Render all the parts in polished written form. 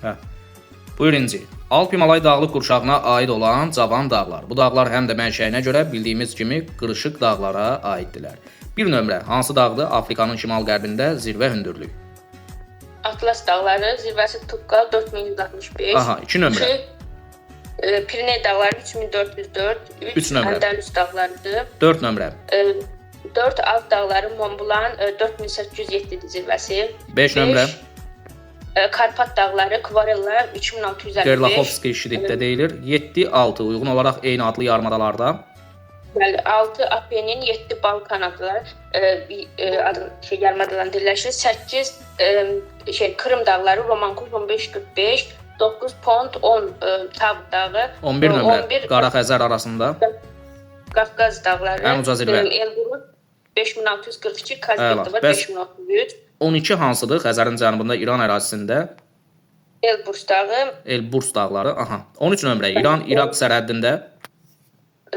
Hə. Buyur İnci. Alp Himalay dağlıq qurşağına aid olan cavan dağlar. Bu dağlar həm də mənşəyinə görə bildiyimiz kimi qırışıq dağlara aiddirlər. Bir nömrə hansı dağdır? Afrikanın şimal-qərbində zirvə hündürlük. Atlas dağları, zirvəsi Tukkal 4165. Aha, 2 nömrə. 2 Piriney dağları 3404. 3 Üç nömrə. Əndəlüs dağlarıdır. 4 nömrə. 4 Alp dağları Montblanc 4807-dir zirvəsi. 5 nömrə. Karpat dağları Kvarella 3655. Gerlaxovski şiritdə deyilir. 7 6 uyğun olaraq eyni adlı yarımadalarda. Bəli, 6 Apenin, 7 Balkan adlar adı şey yarımadalarında birləşir. 8 şey Krım dağları Romankov 1545, 9 Pont, 10 Tav dağı, 11 nömrə. 11 Qara Xəzər arasında. Qafqaz dağları, Ən uca zirvə. Elbrus 5642, Əla. Kazbek dağı Bəs 5603, 12 hansıdır? Xəzərin cənubunda İran ərazisində Elbrus dağı, Elburs dağları. Aha. 13 nömrə İran-İraq sərhəddində.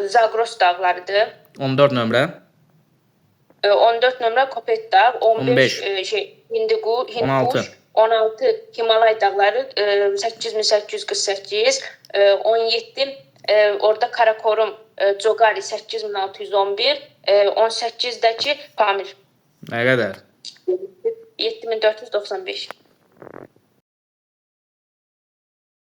Zagros dağlarıdır. 14 nömrə. 14 nömrə Kopet dağ, 15, 15. Hindiqu, 16. Hindkuş, 16 Himalay dağları, 8848, 17 orada Karakorum, Cogari 8611, 18-dəki Pamir Nə qədər? 7495.